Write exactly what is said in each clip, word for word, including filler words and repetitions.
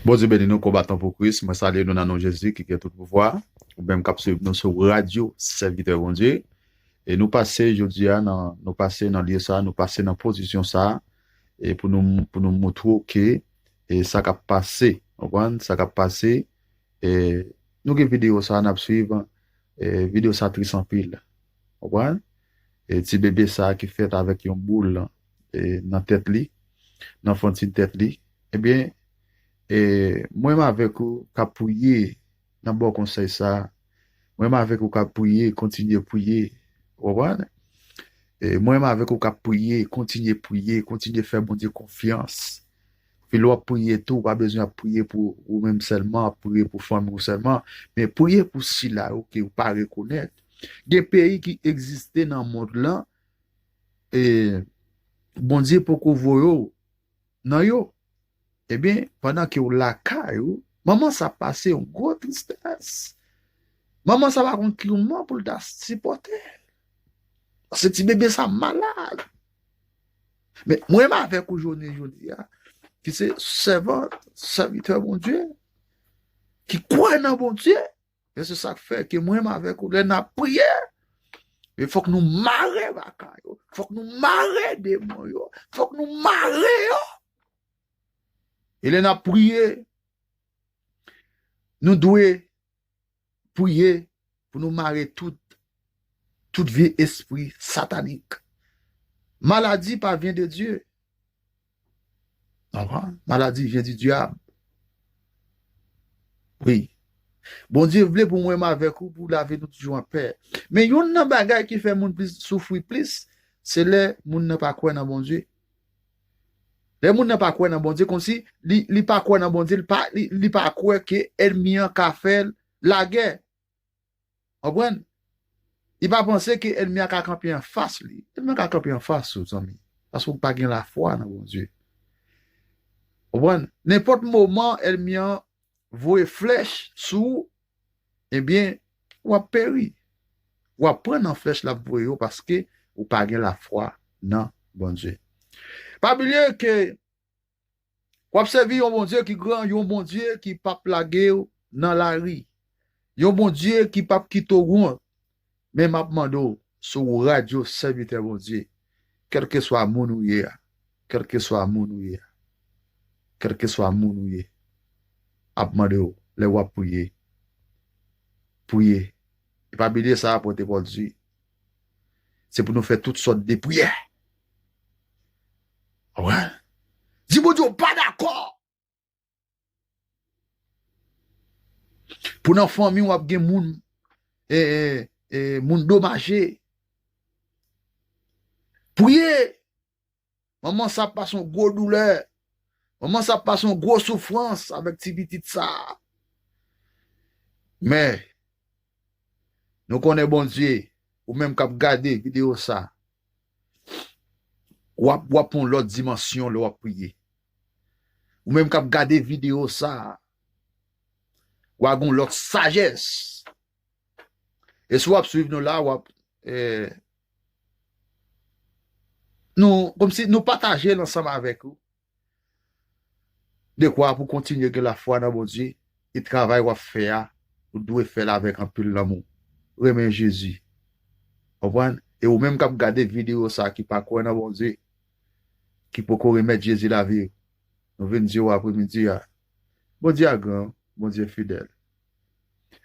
Bondye beni nou, konbatan pou Kris. Mwen salye nou nan non Jezi ki gen tout pouvwa. Ou menm k ap swiv nou sou radyo Sèvitè Bondye. E nou pase jodi a nan, nou pase nan lye sa, nou pase nan pozisyon sa, e pou nou, pou nou montre w ke, e sa k ap pase, konprann? Sa k ap pase, e nou gen videyo sa n ap swiv, e videyo sa tris anpil, konprann? E ti bebe sa ki fèt avèk yon boul, e nan tèt li, nan fon ti tèt li, ebyen, e mwen menm avèk ou k ap priye, n ap ba w konsèy sa. Mwen menm avèk ou k ap priye, kontinye priye. Ou konprann? E mwen menm avèk ou k ap priye, kontinye priye, kontinye fè Bondye konfyans. Epi lè w ap priye tou, ou pa bezwen ap priye pou ou menm sèlman, ap priye pou fanmi w sèlman, men priye pou sila yo ke ou pa rekonèt. Gen peyi ki egziste nan mond lan, e Bondye poko voye w nan yo. Ebyen, pandan ke w lakay ou, manman sa pase yon gwo tristès. Manman sa pa konn ki moman pou l ta sipòte. Paske ti bebe sa malad. Men mwen menm avèk ou jounen jodi a, ki se sèvant, sèvitè Bondye, ki kwè nan Bondye, men se sa k fè ke mwen menm avèk ou, lè n ap priye, men fòk nou mare baka yo, fòk nou mare demon yo, fòk nou mare yo. E lè n ap priye, nou dwe priye pou nou mare tout, tout vye espri satanik. Maladi pa vyen de Dye. Konprann? Maladi vyen di dyab. Wi. Bondye vle pou mwen menm avèk ou, pou lavi nou toujou anpè. Men youn nan bagay ki fè moun plis soufri plis, se lè moun nan pa kwè nan Bondye. Lè moun nan pa kwè nan Bondye, kòmsi li, li pa kwè nan Bondye, li pa, li, li pa kwè ke ènmi an ka fè l lagè. Konprann? Li pa panse ke ènmi a ka kanpe anfas li. Ènmi a ka kanpe anfas ou, zanmi. Paske ou pa gen lafwa nan Bondye. Konprann? Nenpòt moman ènmi an voye flèch sou ou, ebyen, w ap peri. W ap pran nan flèch l ap voye yo paske ou pa gen lafwa nan Bondye. Pa bliye ke w ap sèvi yon Bondye ki gran, yon Bondye ki p ap lage w nan lari, yon Bondye ki p ap kite w wont. Men m ap mande w, sou radyo sèvitè Bondye, kèlkeswa moun ou ye a, kèlkeswa moun ou ye a, kèlkeswa moun ou ye, ap mande w, lè w ap priye, priye. E pa bliye sa apot Pòl di. Se pou nou fè tout sòt de priyè. Ou konprann? Di Bondye w pa dakò. Pou nan fanmi w ap gen moun, e, e, e, moun domaje. Priye. Manman sa ap pase yon gwo doulè. Manman sa ap pase yon gwo soufrans avèk ti pitit sa. Men, nou konnen Bondye, ou menm k ap gade videyo sa, w ap, w ap yon lòt dimansyon lè w ap priye. Ou menm k ap gade videyo sa, w a gen yon lòt sajès. E si w ap swiv nou la, w ap, eh, nou, kòmsi nou pataje l ansanm avèk ou. Dekwa pou kontinye gen lafwa nan Bondye, e travay w ap fè a, ou dwe fè l avèk anpil lanmou. Renmen Jezi. Konprann? E ou menm k ap gade videyo sa ki pa kwè nan Bondye, ki poko remèt Jezi lavi, nou vin di w apremidi a, Bondye a gran, Bondye fidèl.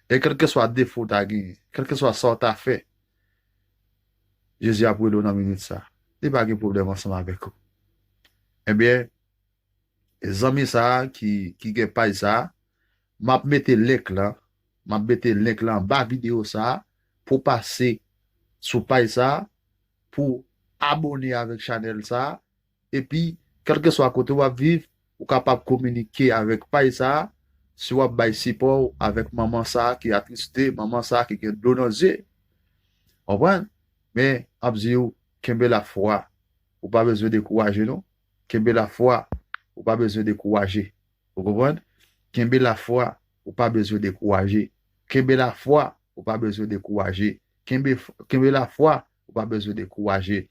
E kèlkeswa defo w ta genyen, kèlkeswa sa w ta fè, Jezi ap rele w nan minit sa. Li pa gen pwoblèm ansanm avèk ou. Ebyen, zanmi sa a ki, ki gen paj sa a, m ap mete link lan, m ap mete link lan anba videyo sa a, pou w pase sou paj sa a, pou w abòne avèk chanèl sa a, epi, kèlkeswa kote w ap viv, ou kapab kominike avèk paj sa a, si w ap bay sipò w avèk manman sa a ki atriste, manman sa a ki gen dlo nan zye. Konprann? Men, m ap di w, kenbe lafwa. Ou pa bezwen dekouraje, non. Kenbe lafwa. Ou pa bezwen dekouraje. Ou konprann? Kenbe lafwa. Ou pa bezwen dekouraje. Kenbe lafwa. Ou pa bezwen dekouraje. Kenbe, kenbe lafwa. Ou pa bezwen dekouraje.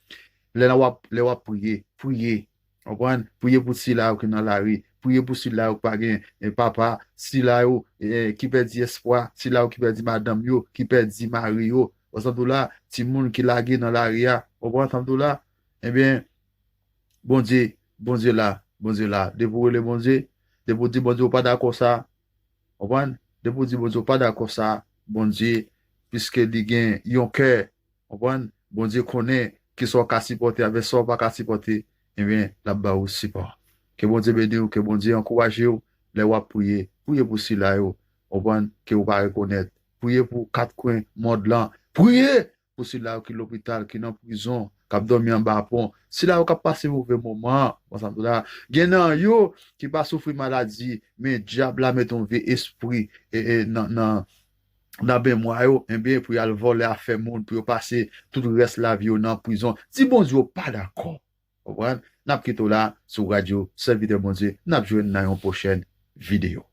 Lè w ap, lè w ap priye, priye. Konprann? Priye pou sila yo ki nan lari. Priye pou sila yo ki pa gen, eh, papa, sila yo, eh, ki pèdi espwa, sila yo ki pèdi madanm yo, ki pèdi mari yo. Ou santi w la, timoun ki lage nan lari a. Ou konprann sa m di w la? Ebyen, Bondye, Bondye la, Bondye la. Depi w rele Bondye, depi w di Bondye ou pa dakò sa, konprann? Depi w di Bondye ou pa dakò sa, Bondye, piske li gen yon kè, konprann? Bondye konnen kisa w ka sipòte avèk sa w pa ka sipòte, ebyen, l ap ba ou sipò. Ke Bondye beni w, ke Bondye ankouraje w lè w ap priye. Priye pou sila yo, konprann, ke ou pa rekonèt. Priye pou kat kwen mond lan. Priye pou sila yo ki lopital, ki nan prizon, k ap dòmi anba pon, sila yo k ap pase move moman, konprann sa m di w la. Gen nan yo ki pa soufri maladi, men dyab la mete yon vye espri, e, e, nan, nan, nan memwa yo, ebyen, pou y al vòlè afè moun, pou yo pase tout rès lavi yo nan prizon. Di Bondye ou pa dakò. Konprann? N ap kite w la sou radyo Sèvitè Bondye. N ap jwenn nan yon pwochèn videyo.